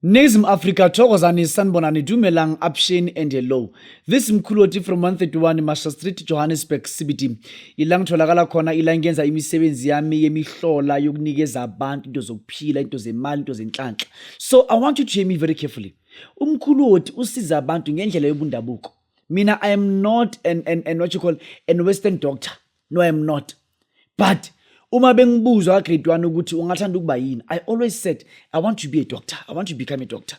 Ningizimu Africa, thokozani, sanibonani, dumelang, avuxeni and hello. This Mkhuloti from 131 Marshall Street, Johannesburg CBD. Ila ngitholakala khona, ila ngenza imisebenzi yami yemihlola yokunikeza abantu into zokuphila, into zemali, into zenhlanhla. So I want you to hear me very carefully. Umkhuloti usiza abantu ngendlela yobundabuko. Mina, I am not an what you call an Western doctor. No, I am not. But uma bengibuzwa ka grade 1 ukuthi ungathanda ukuba yini, I always said I want to be a doctor. I want to become a doctor.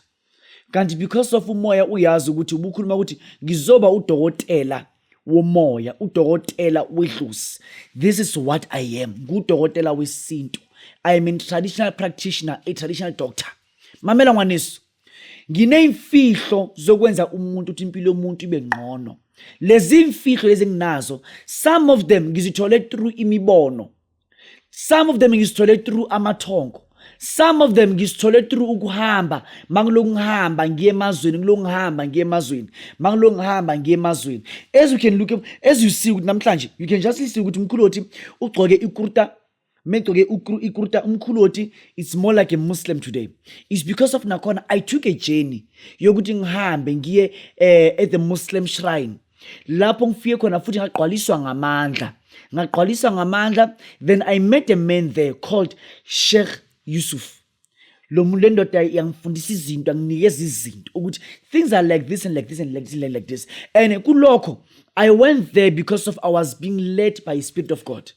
Kanti because of umoya uyazi ukuthi ubukhuluma ukuthi ngizoba udokotela womoya, udokotela wedlozi. This is what I am. Ngudokotela wesintu. I am a traditional practitioner, a traditional doctor. Mamela ngwanesu. Ngineyimfihlo zokwenza umuntu ukuthi impilo yomuntu ibe ngcono. Lezi mfihlo lezi enginazo, some of them ngizithole through imibono. Some of them ngizithole through amathongo. Some of them ngizithole through ukuhamba, mangilokhu ngihamba ngiye emazweni, ngilokhu ngihamba ngiye emazweni, mangilokhu ngihamba ngiye emazweni. As you can look, as you see ukuthi namhlanje, you can just see ukuthi umkhuloti ugcoke ikurta, megcoke ikurta, umkhuloti it's more like a Muslim today. It's because of nakhona I took a journey yokuthi ngihambe ngiye at the Muslim shrine. Lapho ngifike khona futhi ngagqwaliswa ngamandla. Ngagqwaliswa ngamandla, then I met a man there called Sheikh Yusuf. Lo muntu, le ndoda yangifundisa izinto, anginikeza izinto ukuthi things are like this and like this and like this and like this. And kulokho I went there because of I was being led by the Spirit of God.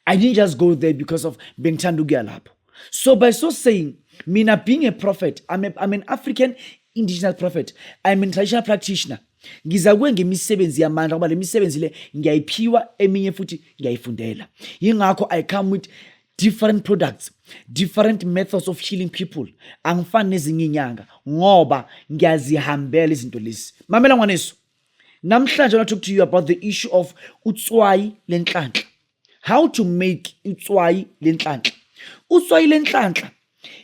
I didn't just go there because of bengithanda ukuya lapho. So by so saying, mina being a prophet, I'm an African indigenous prophet. I'm a traditional practitioner. Ngiza kuwe ngemisebenzi yamandla ngoba le misebenzi le ngiyayiphiwa, eminye futhi ngiyayifundela. Yingakho I come with different products, different methods of healing people. Angifani nezinye inyanga ngoba ngiyazihambela izinto lezi. Mamela ngwanesu. Namhlanje I want to talk to you about the issue of utswayi lenhlanhla. How to make utswayi lenhlanhla. Utswayi lenhlanhla,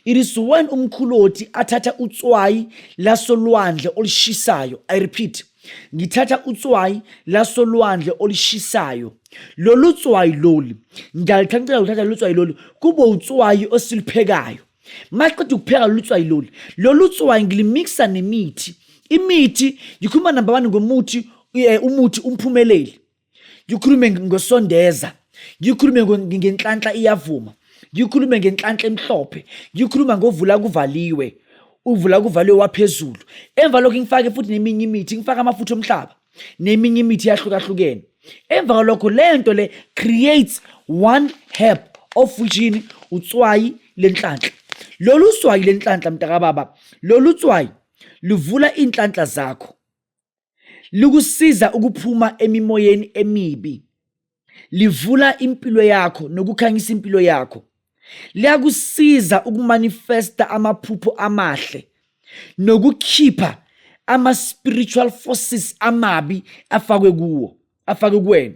it is when umkhuloti athatha utswayi lasolwandle olushisayo. I repeat, ngithatha utswayi lasolwandle olushisayo. Lolu tswayi lolu ngiyalithatha, uthatha lolu tswayi lolu kube utswayi osiliphekayo. Maqeda ukupheka lolu tswayi lolu, lolu tswayi ngilimixa nemithi. Imithi ngikhuluma number 1 ngomuthi, umuthi umphumeleli. Ngikhulume ngosondeza, ngikhulume ngenhlanhla iyavuma, ngikhulume ngenhlanhla emhlophe, ngikhuluma ngovula kuvaliwe, uvula kuvaliwe waphezulu. Emva lokho ngifake futhi neminye imithi, ngifake amafutha omhlaba neminye imithi yahlukahlukene. Emva kwalokho lento le creates one herb of which yini? Utswayi lenhlanhla. Lolu tswayi lenhlanhla mntakababa, lolu tswayi luvula inhlanhla zakho, likusiza ukuphuma emimoyeni emibi, livula impilo yakho nokukhanyisa impilo yakho, liyakusiza ukumanifesta amaphupho amahle nokukhipha ama-spiritual forces amabi afakwe kuwo, afakwe kuwena.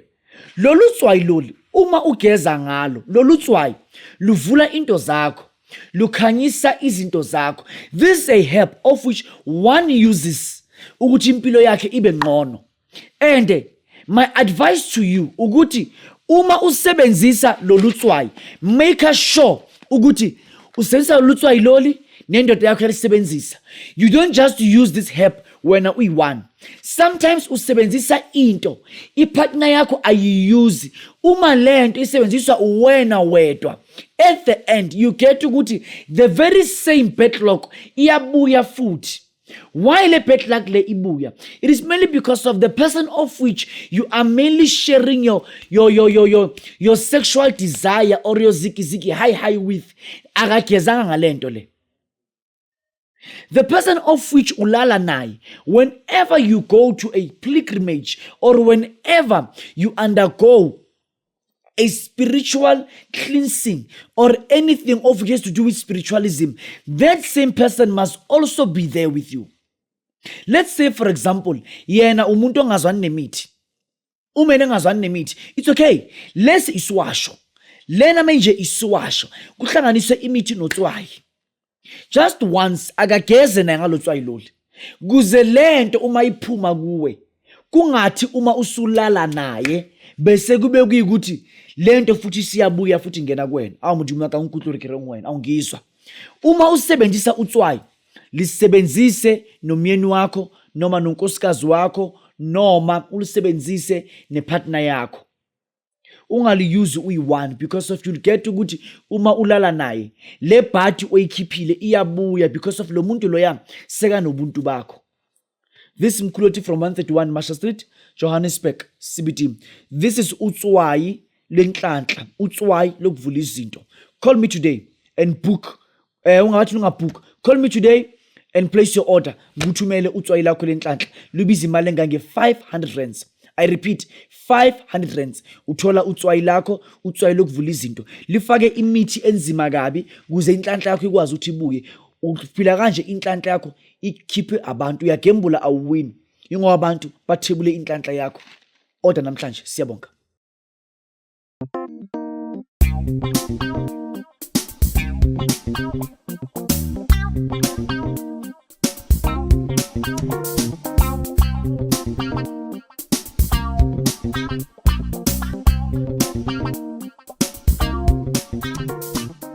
Lolu tswayi lolu uma ugeza ngalo, lolu tswayi luvula into zakho, lukhanyisa izinto zakho. This is a herb of which one uses ukuthi impilo yakhe ibe ngcono. And my advice to you ukuthi uma usebenzisa lolu tswayi, make sure ukuthi usebenzisa lolu tswayi loli nendoda yakho yalisebenzisa. You don't just use this herb wena uyi-one. Sometimes usebenzisa into ipartner yakho ayiyuzi. Uma lento isebenziswa uwena wedwa, at the end you get ukuthi the very same bad luck iyabuya futhi. Why le bad luck le ibuya? It is mainly because of the person of which you are mainly sharing your sexual desire or your ziki ziki hi hi with. Akagezanga ngalento le. The person of which ulala naye, whenever you go to a pilgrimage or whenever you undergo a spiritual cleansing or anything of which has to do with spiritualism, that same person must also be there with you. Let's say, for example, yena umuntu ongazwani nemithi. Uma yena engazwani nemithi, it's okay. Lesi isiwasho. Lena manje isiwasho kuhlanganiswe imithi notswayi. Just once akageze naye ngalotswayi lolu. Kuze lento uma iphuma kuwe kungathi uma usulala naye bese kube kuyikuthi lento futhi siyabuya futhi ingena kuwena. Awu Modimo wa ka nkutlwe re ke reng wena, awungizwa. Uma usebenzisa utswayi lisebenzise nomyeni wakho noma nonkosikazi wakho noma ulisebenzise nepartner yakho. Ungaliyuzi uyi-one because of you'll get ukuthi uma ulala naye le bhadi oyikhiphile iyabuya because of lo muntu loya sekanobuntu bakho. This Mkhuloti from 131 Marshall Street, Johannesburg, CBD. This is utswayi lwenhlanhla, utswayi lokuvula izinto. Call me today and book. Ungathi ungabook. Call me today and place your order. Ngikuthumele utswayi lakho lenhlanhla. Lubiza imali engange 500 rands. I repeat, 500 rands. Uthola utswayi lakho, utswayi lokuvula izinto. Lifake imithi enzima kabi ukuze inhlanhla yakho ikwazi ukuthi ibuye. Uphila kanje inhlanhla yakho ikhiphe abantu, uyagembula awuwini. Ingoba abantu bathebule inhlanhla yakho. Order namhlanje, siyabonga.